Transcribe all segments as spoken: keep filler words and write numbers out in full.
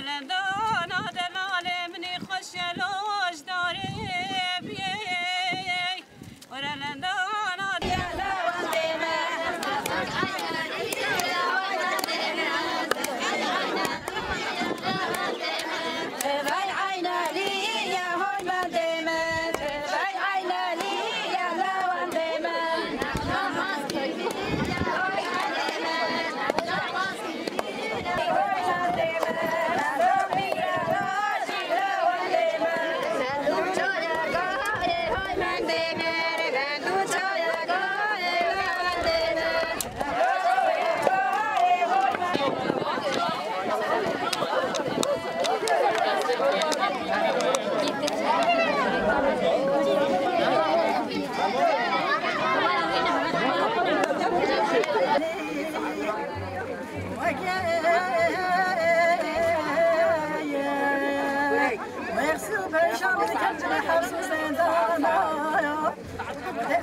Lendana delalê minî xweş ye loj darê biyê. Were lendana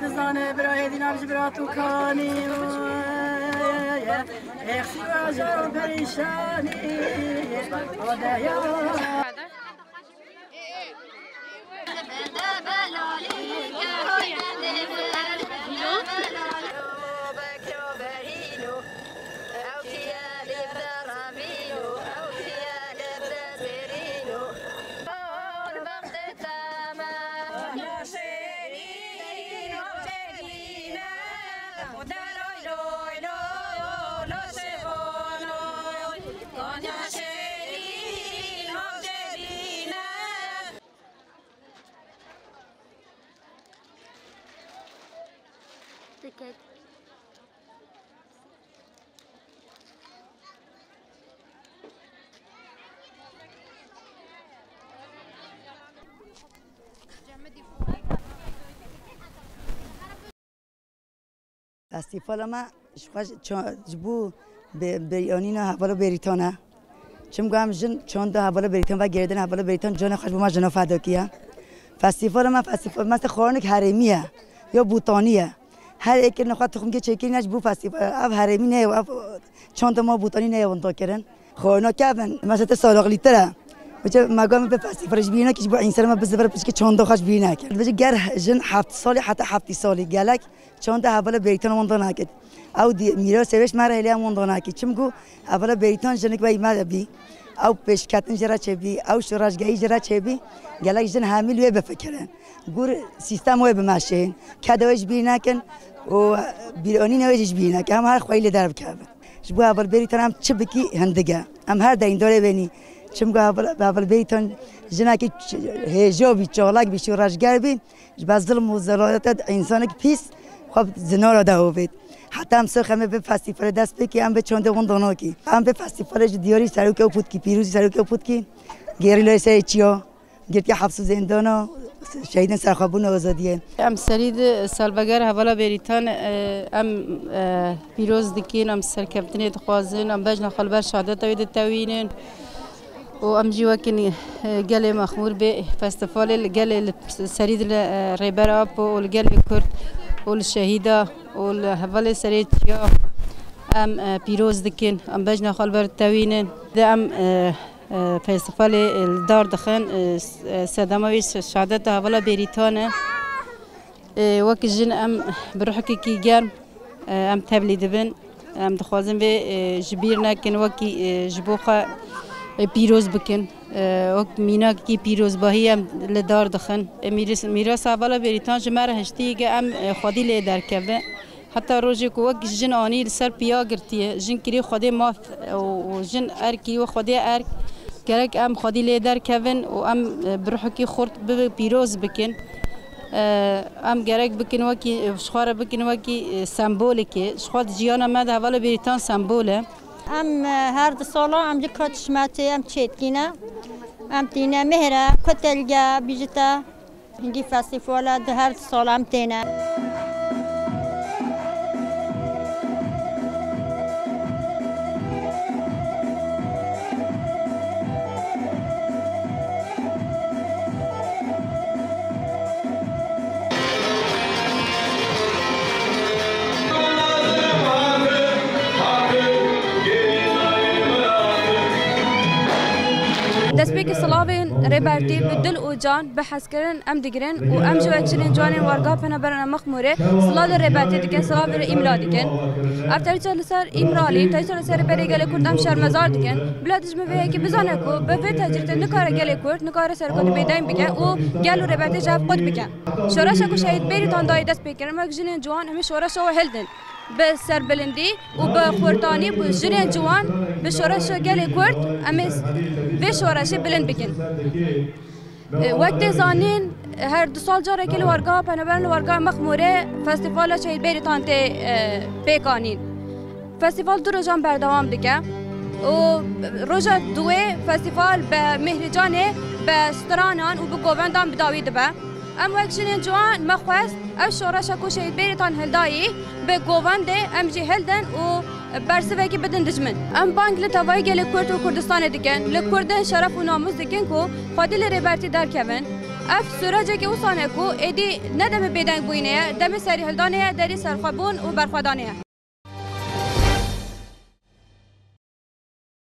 Dizane bira hêdî nav ji bira tu kanî. Exî ajar perîşanî. Adeya. Festîvala me ji xwe ji ça-, ji bo be-, bêrîanîna hevala Bêrîtan e. Çimku em jin çanda hevala Bêrîtan vegerîdin, hevala Bêrîtan canê xwe ji bo me jina feda kiye. Festîvala me, festîval, me te xwarinek herêmî ye, ya Bûtanî ye. Her êkê nexwe tuxumkê çêkirîne ji bo festîval. Ev herêmî neyê, ev çanda ma Bûtanî neyê winda kirin. Xwe nakevin, mesela te saraxlîtir e. Biçe me gam bi festîval ji bîr nekir, ji bo însanê me bizivir, piçkî çanda xwe ji bîr nekir. Biçe ger jin heft salî heta heftî salî gelek çanda hevala Bêrîtan winda nekir. Ew dî-, mîrasê wê ji me re hêlê em winda nekir. Çimku hevala Bêrîtan jinik weyî me de bî. Ew pêşketin ji re çêbî, ew şoreşgehî ji re çêbî. Gelek jin hemî li wê bifikirin. Gur sîstem wê bimeşin. Keda wê ji bîr nekin û bîranîna wê jî ji bîr nekin. Em her xweyî li der bikevin. Ji bo heval Bêrîtan em çi bikî hindik e. Em her deyndorê wênî. Çimku heval, heval Bêrîtan jinekî ç-, hêja bî, çalak bî, şoreşger bî. Ji ber zilm û zelaleta însanek pîs xwe zinara de hovêt. Heta em ser xemê vê festîvalê dest pê kî, em vê çandê winda nakî. Em vê festîvalê ji diyarî serokê û putkî, pîrozî serokê û putkî, gerîlayê serê çiya. Girtiya hefs û zêndana şehîdên serxwebûna azadiyê. Em serî di salveger hevala Bêrîtan, e, em, e, pîroz dikin, em serkeftinê dixwazin, em bejna xwe li ber şehadeta wê ditewînin û em jî wekin, e, gelê Mexmûr bê festîvalê li gelê li serî di li, e, Rêber Apo û li gelê Kurd û li şehîda û li hevalê serê çiya em, e, pîroz dikin, em bejna xwe li ber ditewînin. Di em, e, e, festîvalê, e, li dar dixin, e, s-, e, sedema wî şe-, şehadeta hevala Bêrîtan e. E, wek jin em bi ruhekekî germ, e, em tevlî dibin. Em dixwazin vê, e, ji bîr nekin, wekî, e, ji bo xwe, e, pîroz bikin. E, wek mînakekî pîrozbahî em li dar dixin. E, mîris-, mîrasa hevala Bêrîtan ji me re hiştiyeke em, e, xwedî lê derkeve. Heta rojê ku wek jin anî li ser piya girtiye, jin kirî Xwedê maf û, û jin erk kirî we Xwedê erk, gerek em xwedî lê derkevin û em, e, bi ruhekî xurt bibe pîroz bikin. E, em gerek bikin wekî, e, ji xwe re bikin wekî, e, sembolekê. Ji xwe di jiyana me de hevala Bêrîtan sembol e. Em, e, her di sala em ji ka çişmetê em çêdikîne. Em tîne mihre, kutelge, bîjite. Hingî festîvala di her sala em têne. Silavên Rêbertî bi dil û can, bi hezkirin em digirin û em jî wek jinên ciwanên Wargeha Penaberana Mexmûrê silav li Rêbertî dikin, silavê re îmla dikin. Ev terîça li ser Îmralî, terîça li ser Rêberê Gelê Kurd em şermezar dikin. Bila dijmin vê yekê bizane ku bi vê tecrîdê nikare Gelê Kurd, nikare serokatî bêdeng bike û gel û Rêbertî ji hev qut bike. Şoreşa ku Şehîd Bêrîtan dayî dest pê kirin, em wek jinên ciwan em ê şoreşa we hildin. Bi serbilindî û bi xurtanî bi jinên ciwan, bi şoreşa gelê Kurd, em ê vê şoreşê bilind bikin. E, wek tê zanîn, her du sal carekê li Wargeha Penaberan, li Wargeha Mexmûrê Festîvala Şehîd Bêrîtan tê, e, pêkanîn. Festîval du rojan berdewam dike û roja duwê festîval bi Mihricanê, bi stranan û bi govendan bi dawî dibe. Em wek jinên ciwan me xwest ev şoreşa ku Şehîd Bêrîtan hildayî bi govendê em jî hildin û bersivekî bidin dijmin. Em bang li tevayî gelê Kurd û Kurdistanê dikin, li Kurdên şeref û namûs dikin ku xwedî li Rêbertî derkevin. Ev sûrecekî wisa ne ku êdî ne demê bêdengbûyînê ye, demê serîhildanê ye, derî serxwebûn û berxwedanê ye.